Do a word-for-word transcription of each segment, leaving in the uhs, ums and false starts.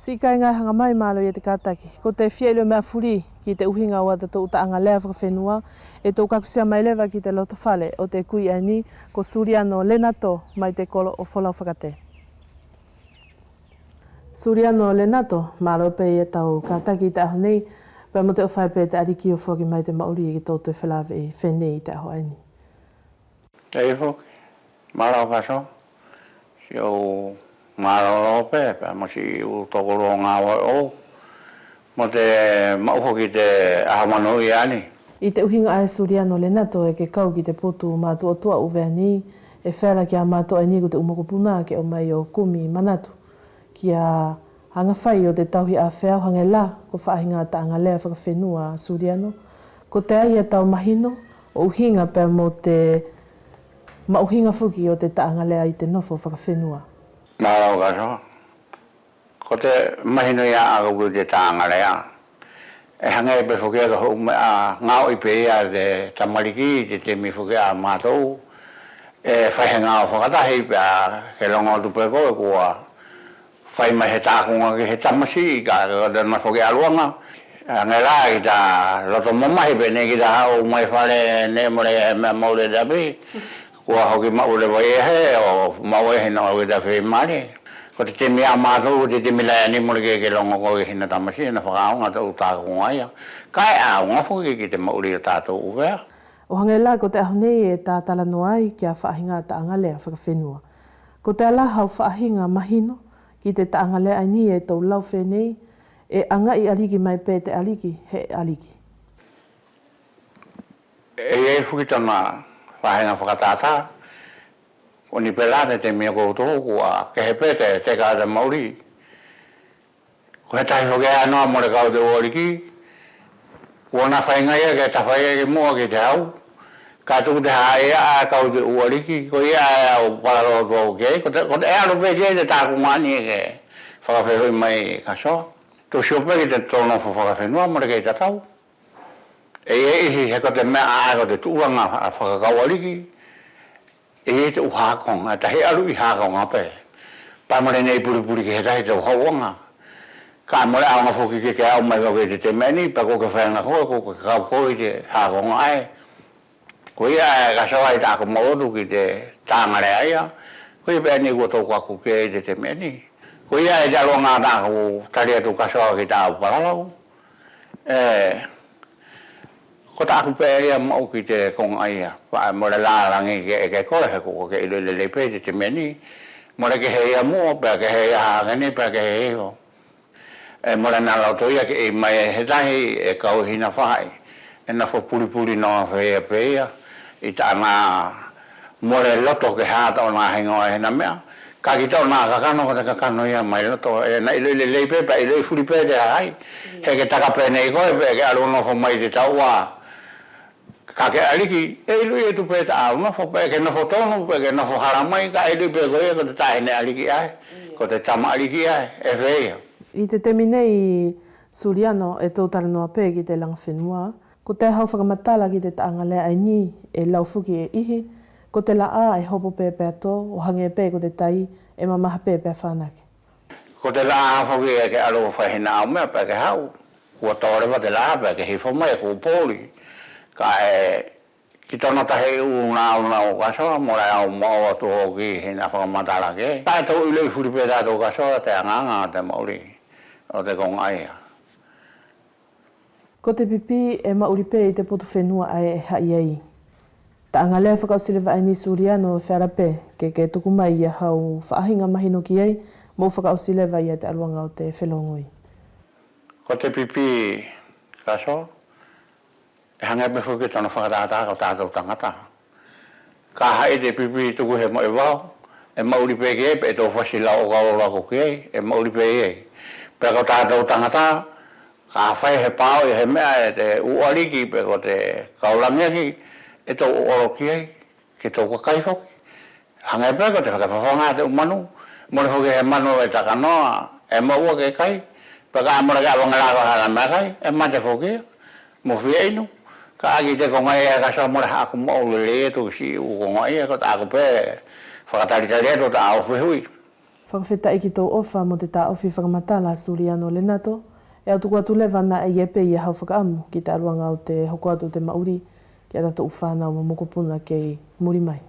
Io kaiga, haga mai, malo ia te kataki. Ko te fia ʻilo meʻa fuli ki te ʻuhiga ʻo tatou taʻaga lea fakafenua, ʻe tou kakusia mai leva ki te loto fale ʻo te kui ʻaeni ko Suliano Lenato mai te kolo ʻo Folaufakate. Suliano Lenato, malo pe ia tau kataki ʻi te ʻaho nei, pea mo te ʻofa pe te ʻAliki ʻo foaki mai te maʻuli ki tou toe felaveʻi feneʻi ʻi te ʻaho ʻaeni. Tei foki, malo Kaso, siʻou malolo pe, pea mo siʻou tokoluʻu gāue ʻo, mo te maʻu foki te ʻaho manuʻia ʻaeni. ʻI te ʻuhiga ʻae Suliano Lenato ʻe ke kau ki te potu matuʻotuʻa ʻUvea nei, ʻe feala kia matou ʻaeni ko te ʻu mokopuna ke ʻomai ʻo kumi manatu kia haga fai ʻo te tauhi ʻafeau, hage la ko faʻahiga taʻaga lea fakafenua Suliano. Kotea ia tau mahino ʻo ʻuhiga pea mo te maʻuhiga foki ʻo te taʻaga lea ʻi te nofo fakafenua? Malo Kaso. Ko te mahino ia ʻaku ki te taʻaga lea, ʻe hage pe foki ia ko he ʻu meʻa gaoʻi pe ia te tamaliki ʻi te temi foki ʻa matou, ʻe fai he gao fakatahi pea ke logo atu pe koe kua fai mai he takuga ki he tamasiʻi kaʻe ko tona foki ʻaluʻaga. Hage la ʻi ta loto mamahi pe neʻe kita haʻu mai fale neʻe mole he meʻa maʻuli ʻe tapi. Kua hoki maʻu leva ia he ʻo maʻu ia he noʻo ʻi ta feimalie. Ko te temi ʻa matou, ko te temi la ʻaeni mole ke, ke logo koe ki hina tamasiʻi ʻe ina fakaʻaoga te ʻu takuga ia. Kaʻe ʻaoga foki ki te maʻuli ʻo tatou ʻUvea. ʻO hage la ko te ʻaho nei ʻe ta talanoa ai kia faʻahiga taʻaga lea fakafenua. Kotea la hau faʻahiga mahino ki te taʻaga lea ʻaeni ʻe tou lau feneʻi, ʻe agaʻi ʻaliki mai pe te ʻaliki he ʻaliki? ʻE ʻi ai foki tona faʻahiga fakatātā. Ko ʻeni pe la te temi ʻa koutou kua kehe pe te teka ʻo te maʻuli. Ko he tahi foki ʻae noa mole kau te ʻu ʻaliki, kua na faiga ia ke tafa ia ki muʻa ki te hau, kaʻe tuku te hahaʻi ʻa kau te ʻu ʻaliki. Koia ʻae au palalo atu au ki ai, ko te, ko te ʻe alu pe ki ai te takuga ʻaeni ʻe ke fakafehuʻi mai Kaso. Tou sio pe ki te tou nofo fakafenua mole kei tatau. ʻE ʻi ai ʻihi he ko te meʻa ʻae ko te tuʻulaga fakakau ʻaliki. ʻE ʻi ai te ʻu hakoga, ʻe tahi alu ʻi hakoga pe. Pea mole neʻe pulipuli ki he tahi te ʻu hauʻaga. Kaʻe mole ʻaoga foki ke ke haʻu mai koe ki te temi ʻaeni, pea ko ke faiga koe, ko ke kau koe ʻi te hakoga ʻae. Koia ʻae Kaso ʻi taku maʻu atu ki te taʻaga lea ia. Koia pe ʻaeni kua tou kaku ki ai ʻi te temi ʻaeni. Koia ʻi te ʻaluʻaga taku tali atu Kaso ki tau palalau. ʻE, ko taku pe ia maʻu ki te koga ia, pea mole lalagi ke ʻeke koe he kua ke ʻiloʻi lelei pe ʻi te temi ʻaeni. Mole kehe ia muʻa, pea kehe ia hahake nei, pea kehe ia iho. ʻE mole na loto ia ke ʻi mai he tahi ʻe kau hina faʻahi, ʻe nofo pulipuli noa feia pe ia ʻi tana mole loto ke ha tona higoa ʻi hena meʻa. Kaʻe ki tona kakano, ko te kakano ia mai loto, ʻe na ʻiloʻi lelei pe, pea ʻiloʻi fuli pe te hahaʻi. He ke taka pe neʻi koe, pe ke alu nofo mai te taua. Kaʻe ke ʻaliki, ʻe ʻiloʻi atu pe ta au nofo, pe ke nofo tonu, pe ke nofo hala mai, kaʻe ʻiloʻi pe koe ia ko te tahine ʻaliki ʻae, ko te tama ʻaliki ʻae, ʻe feia. ʻI te temi nei Suliano ʻe tou talanoa pe ki te laga fenua. Ko te hau fakamatala ki te taʻaga lea ʻaeni ʻe lau foki e ʻihi, ko te laʻā ʻe hopo pe pea to, ʻo hage pe ko te tai ʻe mamaha pe pea fanake. Ko te laʻā foki ʻe ke alu fai hina au meʻa pea ke haʻu. Kua to leva te laʻā pea ke hifo mai kua poli. Kaʻe ki tona tahi ʻu naunau Kaso, mole au maʻu atu hoki hina fakamatala ke. Kaʻe tou ʻiloʻi fuli pe tatou Kaso te agaga ʻo te maʻuli ʻo te koga ia. Ko te pipi ʻe maʻuli pe ʻi te potu fenua ʻae ʻe haʻi ai. Taʻaga lea fakaʻosi leva ʻaeni Suliano, ʻe feala pe ke ke tuku mai ia hau faʻahiga mahino ki ai, mou fakaʻosi leva ia te ʻaluʻaga ʻo te felogoi. Ko te pipi Kaso, ʻe hage pe foki tona fakatātā ko tatou tagata. Ka haʻi te pipi tuku he maʻi vao, ʻe maʻuli pe ki ai, pe ʻe tou fasi lau ʻo kaulako ki ai, ʻe maʻuli pe ki ai. Pea ko tatou tagata, ka fai he paoʻi he meʻa e te ʻu ʻaliki, pe ko te kaulagiaki, ʻe tou ʻolo ki ai, ke tou kakai foki. Hage pe ko te fakafafaga te ʻu manu, mole foki he manu ʻe takanoa, ʻe maʻua ke kai, pea ka mole ke ʻaoga la ko hana meʻakai, ʻe mate foki ia. Mo fia inu. Kaʻe ki te koga ia Kaso mole haku maʻu lelei atu ki siʻi ʻu koga ia, ko taku pe fakatalitali atu tau fehuʻi. Fakafetaʻi ki tou ʻofa mo te taʻofi fakamatala Suliano Lenato. ʻE au tuku atu leva ʻaia pe ia hau fakaʻamu ki te ʻaluʻaga ʻo te hoko atu ʻo te maʻuli kia tatou fanau mo mokopuna kei muli mai.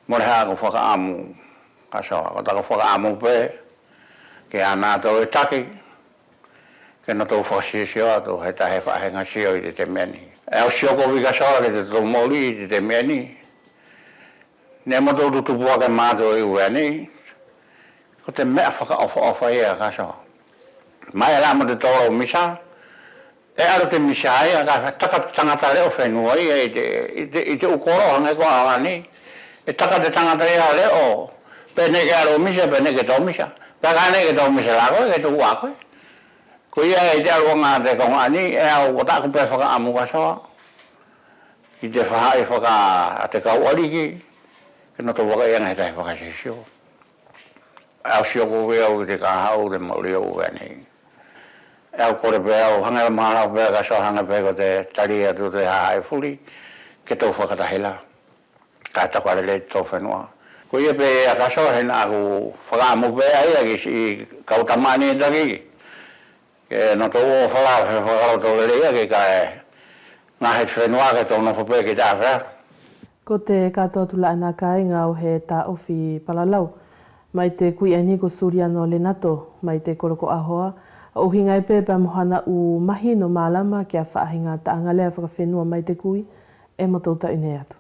Mole haku fakaʻamu, kasoa, ko taku fakaʻamu pe ke ʻanatou ʻe taki ke natou fakasiosio atu he tahi faʻahiga sio ʻi te temi ʻaeni. ʻE au sio kovi kasoa ki te tou maʻuli ʻi te temi ʻaeni. Neʻe matou tutupu ake matou ʻi ʻUvea nei. Ko te meʻa fakaʻofoʻofa ia kasoa. Mai la mo te tolo misa. ʻE alu te misa ia kae taka te tagata leʻo fenua ia ʻi te, ʻi te, ʻi te ʻu kolo hage ko ʻaeni. ʻE taka te tagata ia leʻo. Pe neʻe ke alu misa, pe neʻe ke tou misa. Pe ka neʻe ke tou misa la koe, ke tuku ʻa koe. Koia ʻi te ʻaluʻaga ʻa te koga ʻaeni, ʻe au ko taku pe fakaʻamu kasoa ki te faʻahi faka ʻa te kau ʻaliki, ke natou vakaiʻaga he tahi fakasiosio. ʻE au sio kovi au ki te kahaʻu ʻo te maʻuli ʻo ʻUvea nei. ʻE au kole pe au hage la mahala pe kasoa hage pe ko te tali atu te hahaʻi fuli, ke tou fakatahi la. Kae taku lelei te tou fenua. Koia pe ia kasoa he naʻaku fakaʻamu pe ʻaia ki siʻi kau tama ʻaeni ʻe taki. Ke natou ʻofa la he fakaloto lelei ake kae gaohi te fenua ke tou nofo pe ki te ʻafea. Ko te katoa atu la ʻaena kaiga ʻo he taʻofi palalau mai te kui ʻaeni ko Suliano Lenato mai te kolo ko Ahoa, ʻo ʻuhiga pe pea mo hana ʻu mahino malama kia faʻahiga taʻaga lea fakafenua mai te kui. ʻE mo tou taʻu nei atu.